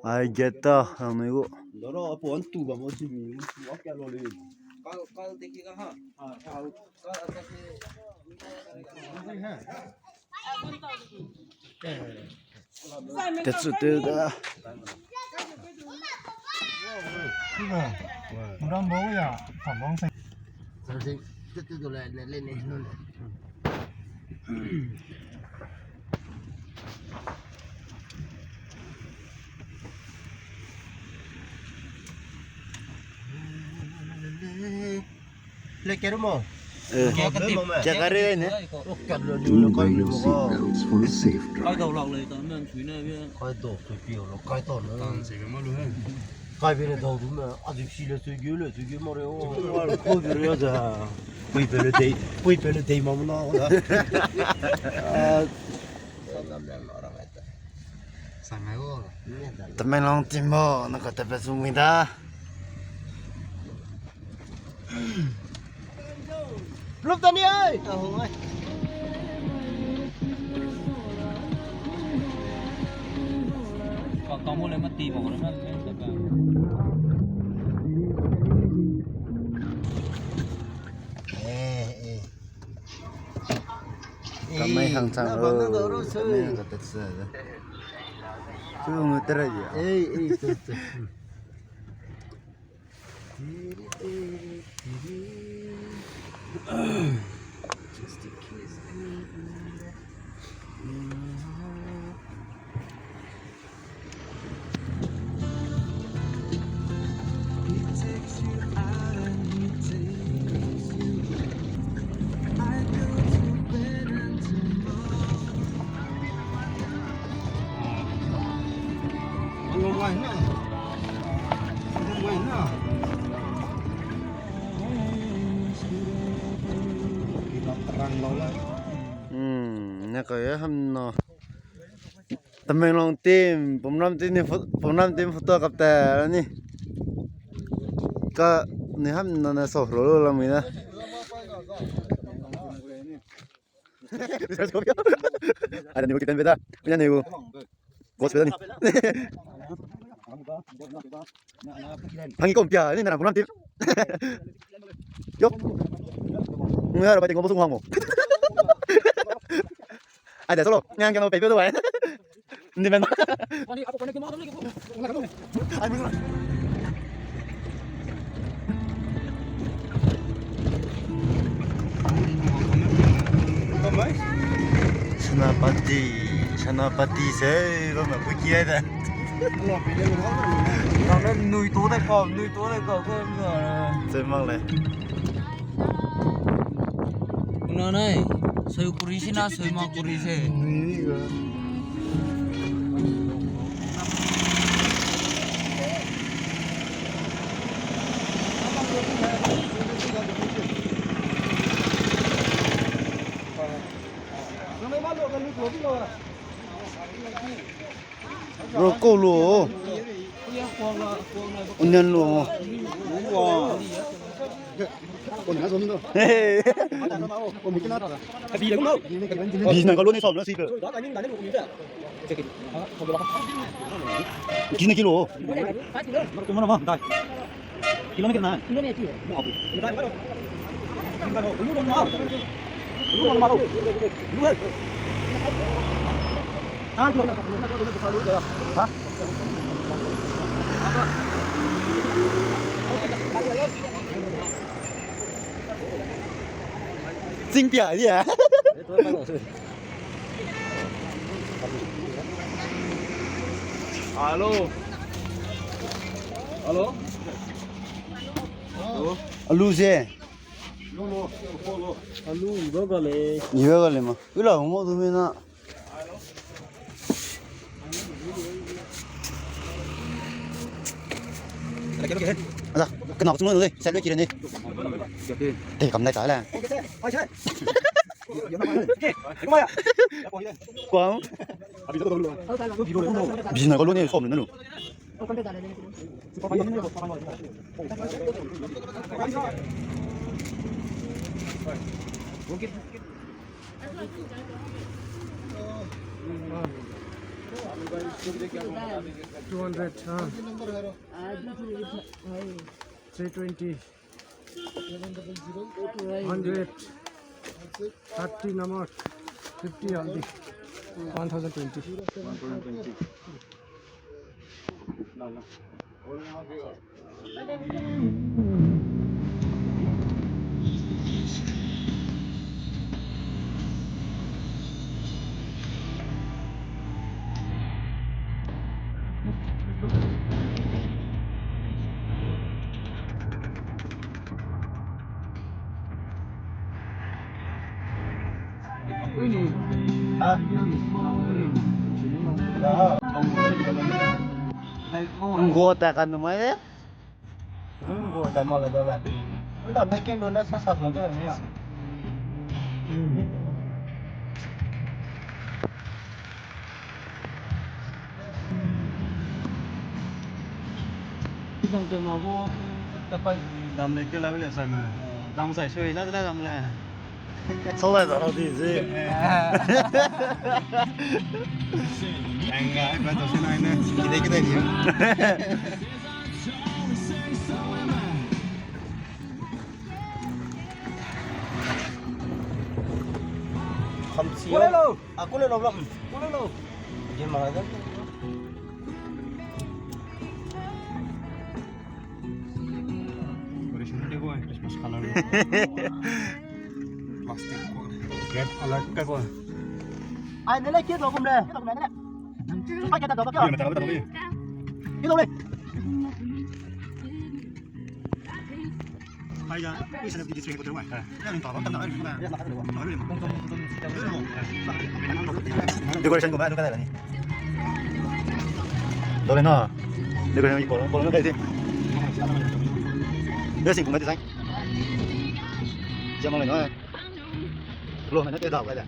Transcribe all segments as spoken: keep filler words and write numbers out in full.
Ai, gate ta, ang nui gu. Doro, apo an tu ba mo si mi, tu a kya lo le. Kal, kal dekhi ga ha. Tetsu te da. Muram bo ya, tabang se. Sir, sir, tu, tu, tu, le, le, le, le, le. Le keru mo? Eh. Kya kare ne? Wearing your seatbelts for a safe drive. Kai dau lak le ta men sui ne be. Kai dau sui pi lo, kai dau na. Tan se be ma lu he. Kai be ne dau du me, a dik si le sui gu le, sui gu mo re o. Ko du re ja. Pui pe le dei, pui pe le dei ma mo na. Ah. Tamenglong team bo, na ka te pe sung mi da. Plup ta ni ai. Ka, ka mo le mati mo na. Eh, eh. Kamai hang chang ro, kamai hang ka tet se de. Chu ngu tere ya. Ei, ei, tu, tu. Just a kiss. Hmm, ne ka ye ham no. Tamenglong team, Pumram team ni pho-, Pumram team photo kap ta ni. Ka ni ham na na so ro lo lam na. Ada ni kita beda, punya ni. Bos beda ni. Hangi kompia ni na Pumram team. Yok. Ngai ra ba ting bos ngamo. Ada solo, ngang kang pe pe do bai. Ndi men. Senapati, Senapati se, ba ma kuki ai da. Nang ne nui to dai ka, nui to dai ka, ko. Chemang le. Kuna nai, soi kuri si na, soi ma kuri se. Ro ko lo. Onion lo. Hey. Bis na kalo ni som na si pe. Kina kilo. Kilo na. Ching pia dia. Hello. Hello. Alu se. Alu iba ga le. Iba ga le ma. Ula mo du me na. Ada, kena kutung lo dei, sel lo kire ni. Te kam dai ta le. Kuang. Bijna kalo ni som na lu. Two hundred, हाँ। Three twenty. Hundred. Thirty number. Fifty हल्दी। One thousand twenty। One thousand twenty। Ngua ta kan mai de. Ngua ta ma la da la. Uda me ken do na sa sa lo de ya. Dam le ke la le sa me. Dam sai sui la la dam le. Sau lai zara di zi. Anga, ba to sunai ne. Kide kide ni. Kam si. Kule lo. Ah, kule lo, bro. Kule lo. Game mana da. Original de boy, Christmas color. Plastic ko. Red alert ka ko. Ai, ne le kit lo kum le. Kit lo kum le, ne le. Pakai ta do ba kya? Kit lo le. Decoration ko ba, ka ni. Dole na. Decoration ko, ko na kai di. Dressing ko na design. Jama na. Lo na te da ba da.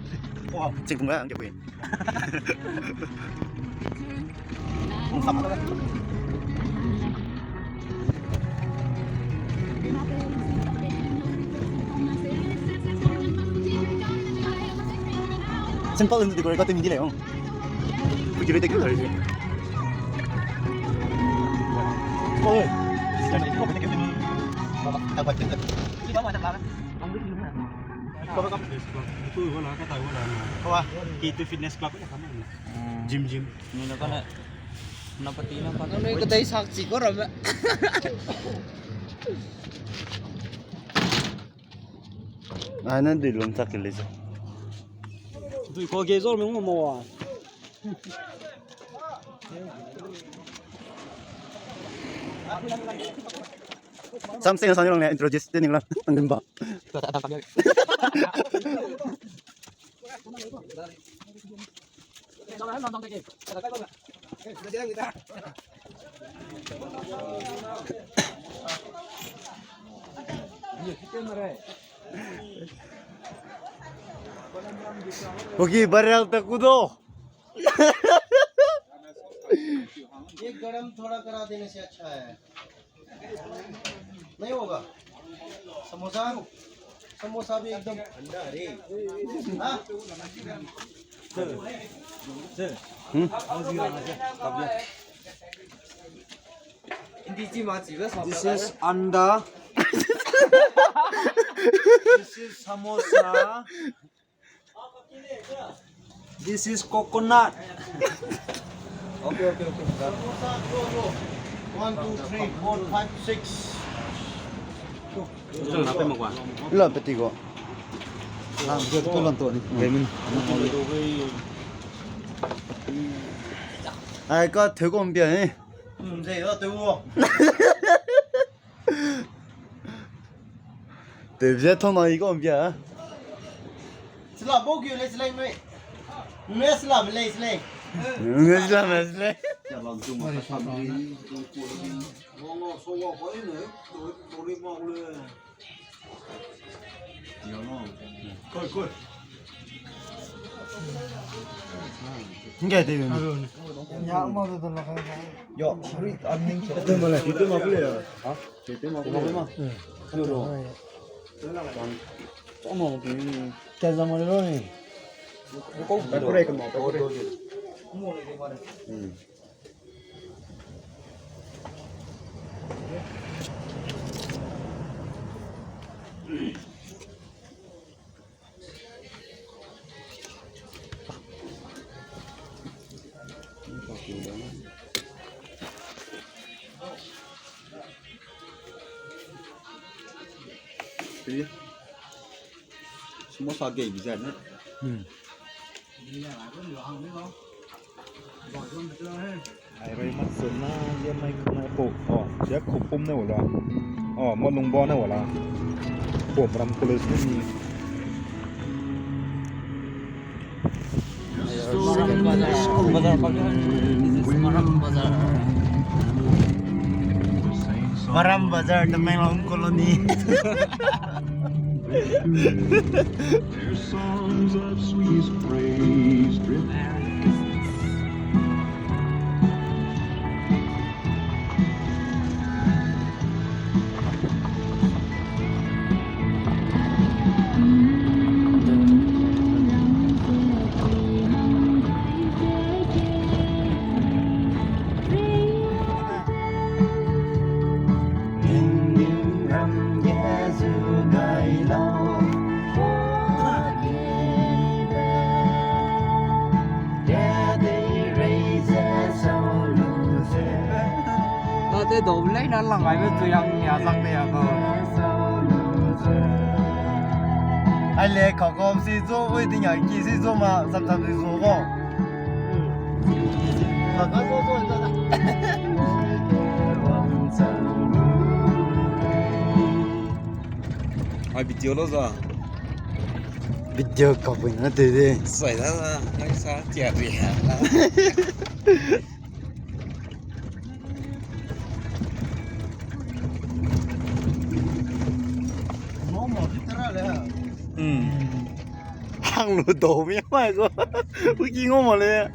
Oh, sing ko na ang ke pui. Simple and decorate ka te mindi le, oh. Kuki le te kilo. Oh. K two Fitness Club. Gym, gym. Ni na ka na, na pati na ka na. Nui ka dai sak chi ko ra me. Ai na dui lum tak ke le ze. Dui ko ge zor me mo mo wa. Samsung sa ni lang ne introduce te ni lang. Ang ba. Hoki barrel pe kudo. ये गरम थोड़ा करा देने से अच्छा है। नहीं होगा। समोसा, समोसा भी एकदम ठंडा रे। हाँ? Sir, sir. Hmm? This is anda. This is samosa. This is coconut. Okay, okay, okay. One, two, three, four, five, six. Lo peti ko. Ah, dia tu lan tu ni. Ai ka theu ko mbia ni. Hmm, dei lo tu. Te bia thona i ko bia. Sila bo ki le sila nui. Nui sila me le sila. Nui sila me sila. Ngai te. Ya, ma de la. Yo, free anning. Itu male, itu male ya. Ha? Itu male. Itu male. Yo, ro. Tama, tama, tama. Kaza male ro ni. Ko, ko, ko, ko. Hmm. Samosa gei bi zai ne. Hmm. Ai, rai mak sun na, ye mai khana po. Oh, ye khupum ne wala. Oh, mo lungba ne wala. Po, Maram College ne ni. Maram Bazar. This is Maram Bazar. Maram Bazar, Tamenglong Colony. Their songs of sweetest praise drift. Tate dau lei na lang ai be tu yang ya zak te ya ko. Ai le ka kom si zo, ui ting ya ki si zo ma, sam sam si zo ko. Ka ka zo zo da da. Ai video lo za. Video ka pui na te de. Sai da da, ai sa tia ri ha. Hmm. Hang lu dau mi mai ko. Ui ki ngau ma le.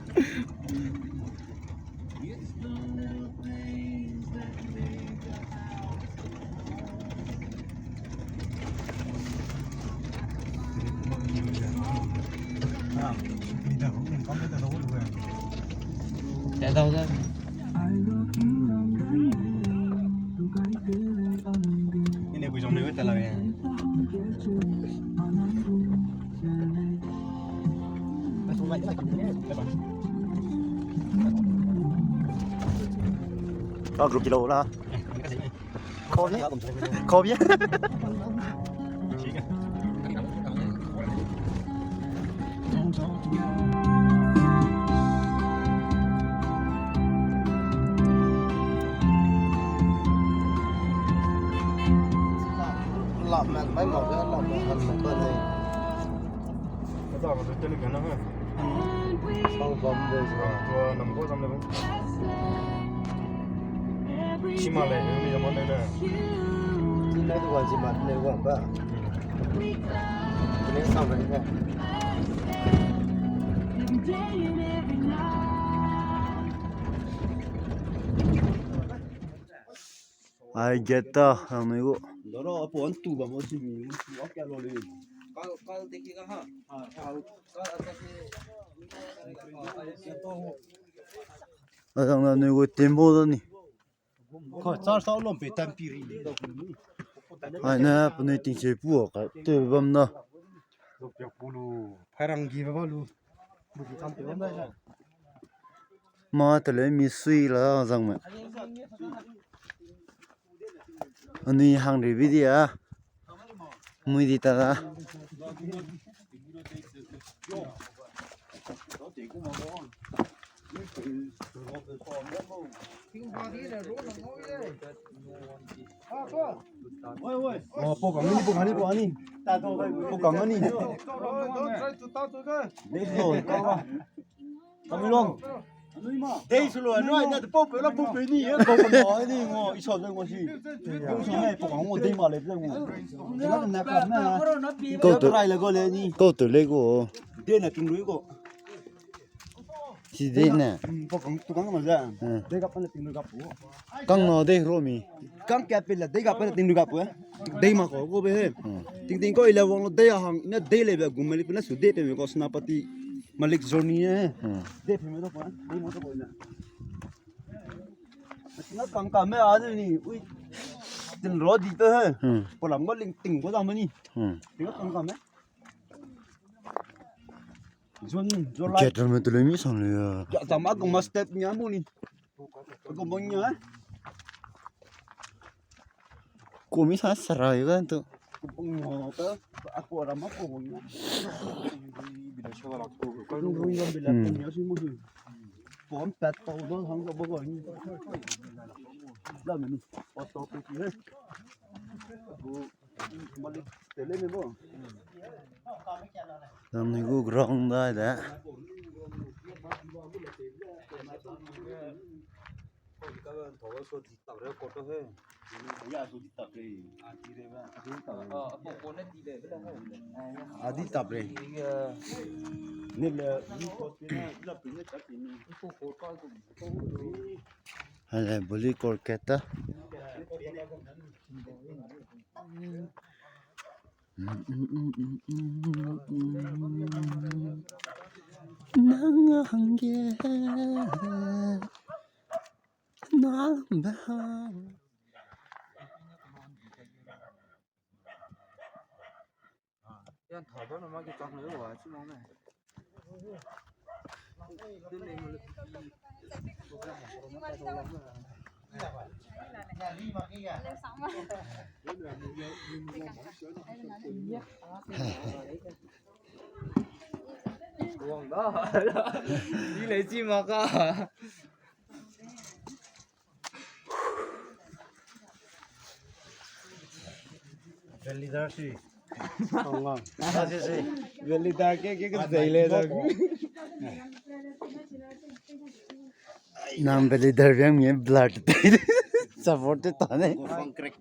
Ine bui zong ne we ta la we. Ah, group kilo la. Kobi. Kobi. Lam man bai ma ga lam man han man ba nei. Ka ta ka te le ka na ha. Sau bam de sa. Tua nam ko sam le ba. Chima le, ni zaman le le. Chima le, dukan chima le wang ba. Hmm. Ni sam le le. Ai, get ta, ang nui gu. Doro, apo an tu ba mo si mi, tu a kya lo le. Kal, kal de ki ga ha. Ai, ang na nui gu tembo da ni. Ko, char sa lom pe tam pi ri. Ai, na, penui ting che pu ka, te bam na. Phairang gi ba lu. Ma tele mi sui la zang me. Ani hang ri video. Mui di ta da. Oh, pau kang ni, pau kang ni, pau kang ni. Pau kang ni. Let's go, kang ba. Kami long. Dei su lo, no, na de pau pe la pau pe ni, eh, pau pe ni, ngo, i sa de ngo si. Ngo si ne, pau kang ngo dei ma le de ngo. Kau tu, rai le go le ni. Kau tu le go. Dei na ting rui go. Si dei ne. Hmm, pau kang tu kang na ze. Hmm. Dei gap na ting rui gap pu. Kang na dei ro mi. Kang kya pe la dei gap na ting rui gap pu, eh. Dei ma ko go be he. Hmm. Ting ting ko i le wang lo dei a hang, na dei le be gum me li pe na su dei pe me ko Senapati. Malik Johnny e. Hmm. De phime to pa, de mo to pa na. Atina kangkame a de ni, ui. Tin ro di te he. Hmm. Polam go ling ting go da mani. Hmm. Tina kangkame. Jun, July. Ket ramme tu le mi sang le ya. Ya, zam a gum ma step nia mo ni. Gum bong nia. Ko mi sa sarai ga tu. Gum bong nia ta, aku ram ma ko bong nia. Rung rung gam bila ko nia si mo si. Pom pat tau do hang ga bo ga ni. La me ni. Auto pe ki he. Nang ni gu ground dai de. Adi tap re. Nile, ni ko pina, ila pina chak ni. Hele, boli korketa. Nang hangge nang behang. Wang da. Di lei chi ma ka. Leader si. Tong lang. Ah, si, si. Leader ke, ke, ke zei le da. Nang be leader biang mi blood. Support te ta ne. Go fang crack.